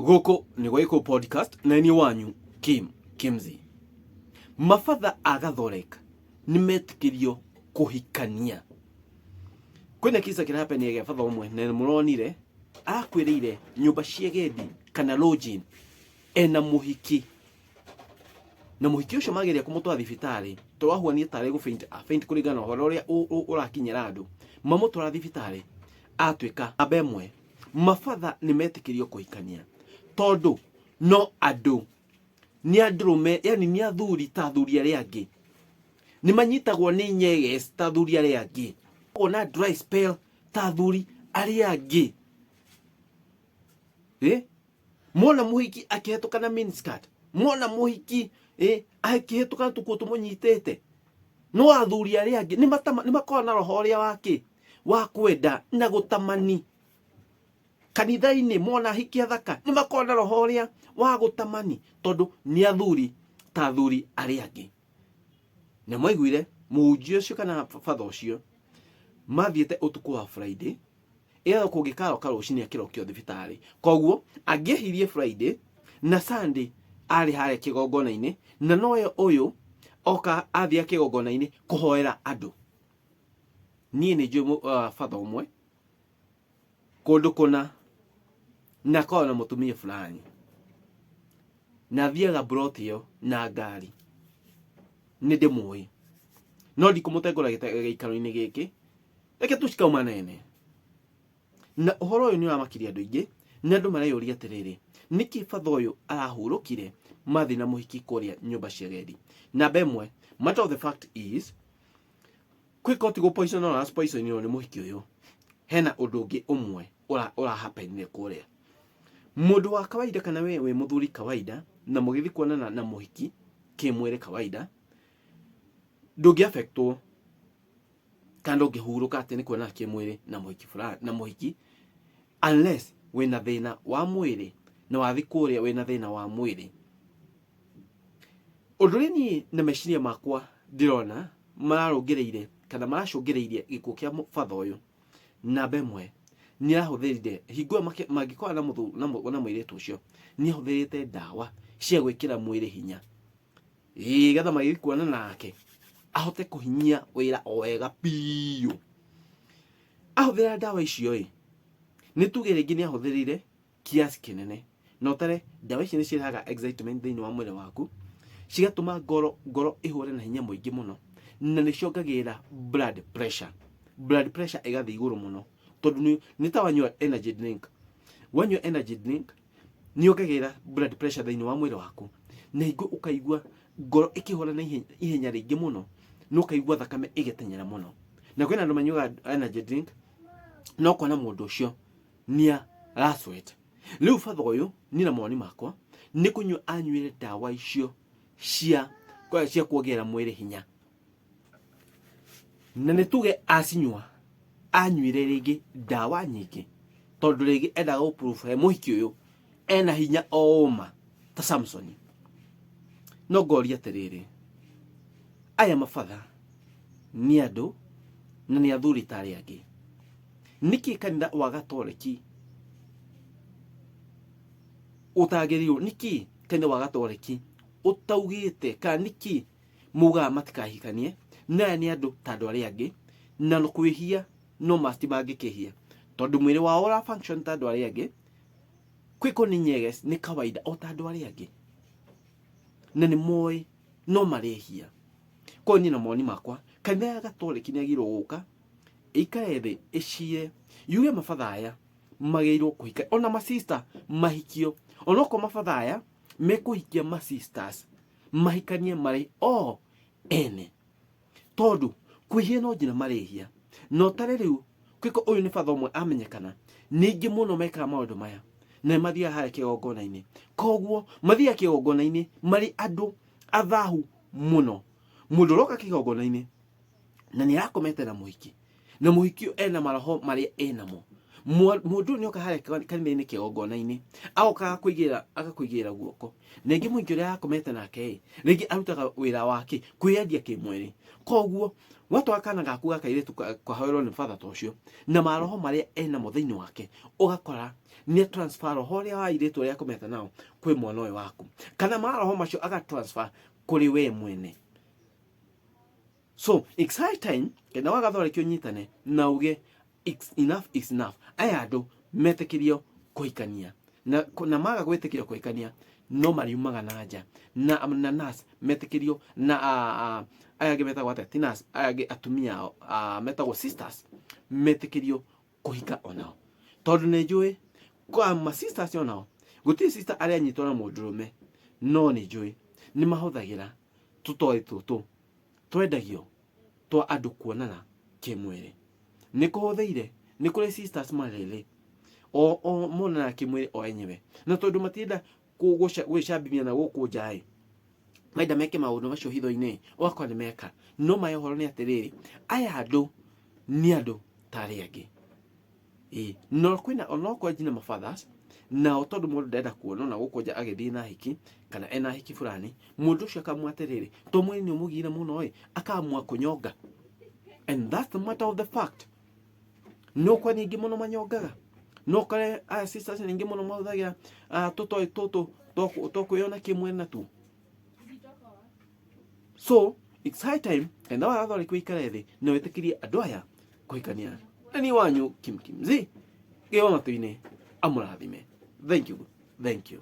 Gũkũ nĩ Gwaikũ Podcast na niĩ wanyu Kim Kimzi. Mabatha a Gathorek nĩ metĩkĩrio kũhikania. Kwĩna kisa kĩrahapenire gĩa batha ũmwe na nĩ mũronire arakwĩrĩire nyũmba cia gendi kana lodging ena mũhiki na mũhiki ũcio mageria kũmũtwara thibitarĩ tondũ ahuanire tarĩ gũ faint, a faint kũringana na ũhoro ũrĩa ũrakinyĩra andũ mamũtwara thibitarĩ atuĩka namba ĩmwe. Mabatha nĩ metĩkĩrio kũhikania tondũ no andũ nĩ andũrũme, yani nĩ athuri ta athuri arĩa angĩ, nĩ manyitagwo nĩ nyeges ta athuri arĩa angĩ, ona dry spell ta athuri arĩa angĩ. Mona mũhiki akĩhetũka na miniskirt, mona mũhiki akĩhetũka na tũkuo tũmũnyitĩte, no athuri arĩa angĩ nĩ makoragwo na roho ũrĩa wake wa kwenda na gũtamani. Kanitha-inĩ mona ahiki athaka nĩ makoragwo na roho ũrĩa wa gũtamani tondũ nĩ athuri ta athuri arĩa angĩ. Na mwaiguire mũhunjia ũcio kana batha ũcio mathiĩte ũtukũ wa Friday, ĩyo kũngĩkaroka rũcinĩ akĩrokio thibitarĩ. Koguo angĩehirie Friday na Sunday arĩ harĩa kĩgongona-inĩ, na noyo ũyũ oka athiĩ kĩgongona-inĩ kũhoera andũ. Niĩ nĩ njũĩ batha ũmwe kũndũ kũna na akoragwo na mũtumia fulani na athiaga mburoti ĩyo na ngari, nĩ ndĩmũĩ no ndikũmũtengũra gĩikaro-inĩ gĩkĩ, reke tu cikauma nene. Na ũhoro ũyũ nĩ ũramakirie andũ aingĩ na andũ mareyũria atĩrĩrĩ, nĩkĩ batha ũyũ arahurũkire mathiĩ na mũhiki kũrĩa nyũmba cia gendi? Namba ĩmwe, matter of the fact is, kwĩ koti gũ poison ona poison nĩ mũhiki ũyũ, hena ũndũ ũngĩ ũmwe ũrahapenire kũrĩa. Mũndũ wa kawaida kana we wĩ mũthuri kawaida na mũgĩthiĩ kuonana na mũhiki kĩmwĩrĩ kawaida, ndũngĩ affectwo kana ndũngĩhurũka atĩ nĩ kuonana kĩmwĩrĩ na mũhiki fulani na mũhiki, unless wĩna thĩna wa mwĩrĩ na wathiĩ kũrĩa wĩna thĩna wa mwĩrĩ. Ũndũ ũrĩa niĩ na meciria makwa ndĩrona mararũngĩrĩire kana maracũngĩrĩirie gĩkuũ kĩa batha ũyũ, namba ĩmwe, nĩ arahũthĩrire hingo ĩyo mangĩkorana na mũirĩtu ũcio, nĩ ahũthĩrĩte ndawa cia gwĩkĩra mwĩrĩ hinya, ĩĩ, getha magĩthiĩ kuonana nake ahote kũhinyia wĩra o wega biũ. Ahũthĩra ndawa icio ĩ, nĩ tuge rĩngĩ nĩ ahũthĩrire kiasi kĩnene, na ũtare ndawa ici nĩ cirehaga excitement thĩinĩ wa mwĩrĩ waku, cigatũma ngoro ĩhũre na hinya mũingĩ mũno, na nĩ ciongagĩrĩra blood pressure. Blood pressure ĩgathiĩ igũrũ mũno tondũ nĩ ta wanyua energy drink. Wanyua energy drink nĩ yongagĩrĩra blood pressure thĩinĩ wa mwĩrĩ waku, na hingo ũkaigua ngoro ĩkĩhũra na ihenya rĩingĩ mũno, na ũkaigua thakame ĩgĩteng'era mũno. Na kwĩna andũ manyuaga energy drink no kona mũndũ ũcio nĩ arasweat. Rĩu batha ũyũ niĩ na mawoni makwa nĩ kũnyua anyuire ndawa icio cia kuongerera mwĩrĩ hinya, na nĩ tuge acinyua anyuire rĩngĩ ndawa nyingĩ tondũ rĩngĩ endaga gũ prove he mũhiki ũyũ ena hinya o ũma ta Samson. No ngoria atĩrĩrĩ, aya mabatha nĩ andũ na nĩ athuri ta arĩa angĩ, nĩkĩ kanitha wa Gatoreki ũtagĩrĩirwo, nĩkĩ kanitha wa Gatoreki ũtaugĩte, kana nĩkĩ mugaga matikahikanie na aya nĩ andũ ta andũ arĩa angĩ, na kwĩhia no masti mangĩkĩhia tondũ mwĩrĩ wao ũra function ta andũ arĩa angĩ. Kwĩkwo nĩ nyeges nĩ kawaida o ta andũ arĩa angĩ, na nĩ moĩ no marehia. Koguo niĩ na mawoni makwa, kanitha ya Gatoreki nĩ yagĩrĩirwo gũka ĩikare thĩ ĩcire yuge mabatha aya magĩrĩirwo kũhika, ona masista mahikio, onokorwo mabatha aya mekũhikia masisters mahikanie marĩ o ene, tondũ kwĩhia no nginya marĩhia. Na ũtarĩ rĩu kwĩko ũyũ nĩ batha ũmwe amenyekana nĩ aingĩ mũno mekaga maũndũ maya na nĩ mathiaga harĩa kĩgongona-inĩ. Koguo mathiaga kĩgongona-inĩ marĩ andũ athahu mũno. Mũndũ ũroka kĩgongona-inĩ na nĩ arakomete na mũhiki, na mũhiki ũyũ ena maroho marĩa enamo, Mũndũ ũyũ nĩoka harĩa kanitha-inĩ kĩgongona-inĩ, agoka agakũigĩrĩra guoko. Rĩngĩ mũingĩ ũrĩa akomete nake ĩ, rĩngĩ arutaga wĩra wa kĩ? Kwĩyendia kĩmwĩrĩ. Koguo watwara kana gaku ga kairĩtu kahoerwo nĩ batha ta ũcio, na maroho marĩa enamo thĩinĩ wake, ũgakora nĩ transfer roho ũrĩa wa airĩtu arĩa akomete nao kwĩ mwana ũyũ waku, kana maroho macio aga transfer kũrĩ we mwene. So it's high time kenda wa gathoreki ũnyitane na uge it's enough is enough. Aya andũ metĩkĩrio kũhikania na maga gwĩtĩkĩrio kũhikania no mariumaga na nja na nurse metĩkĩrio na aya angĩ metagwo atĩa, ti nurse, aya angĩ atumia ao metagwo sisters metĩkĩrio kũhika onao, tondũ nĩ njũĩ kwa ma sisters onao gũtirĩ sister arĩa anyitwo na mũndũrũme, no nĩ njũĩ nĩ mahũthagĩra tũtoĩ tũtũ twendagio twa andũ kuonana kĩmwĩrĩ. Nĩ kũhũthĩire, nĩ kũrĩ sisters marĩrĩ o monana kĩmwĩrĩ o enyewe, na tondũ matienda gwĩcambithia na gũkũ nja ĩ, menda meke maũndũ macio hitho-inĩ, ũgakora nĩ meka. No ma ya ũhoro nĩ atĩrĩrĩ, aya andũ nĩ andũ ta arĩa angĩ. Ĩĩ, no kwĩna onokorwo nginya ma fathers nao, tondũ mũndũ ndenda kuonwo na gũkũ nja agĩthiĩ na hiki kana ena hiki fulani, mũndũ ũcio akamua atĩrĩrĩ, to mwĩrĩ nĩ ũmũgire mũno ĩ, akamua kũnyonga. And that's the matter of the fact. No kwa nyingĩ mũno manyongaga, no kore aya sisters nyingĩ mũno mahũthagĩra tũtoĩ tũtũ twa kwĩyona kĩmwĩrĩ natuo. So it's high time kana wagathondekwo ikare thĩ na wĩtĩkĩrie andũ aya kũhikania. Na niĩ wanyu Kim Kim Z, Ngai wa matu-inĩ amũrathime. Thank you, thank you.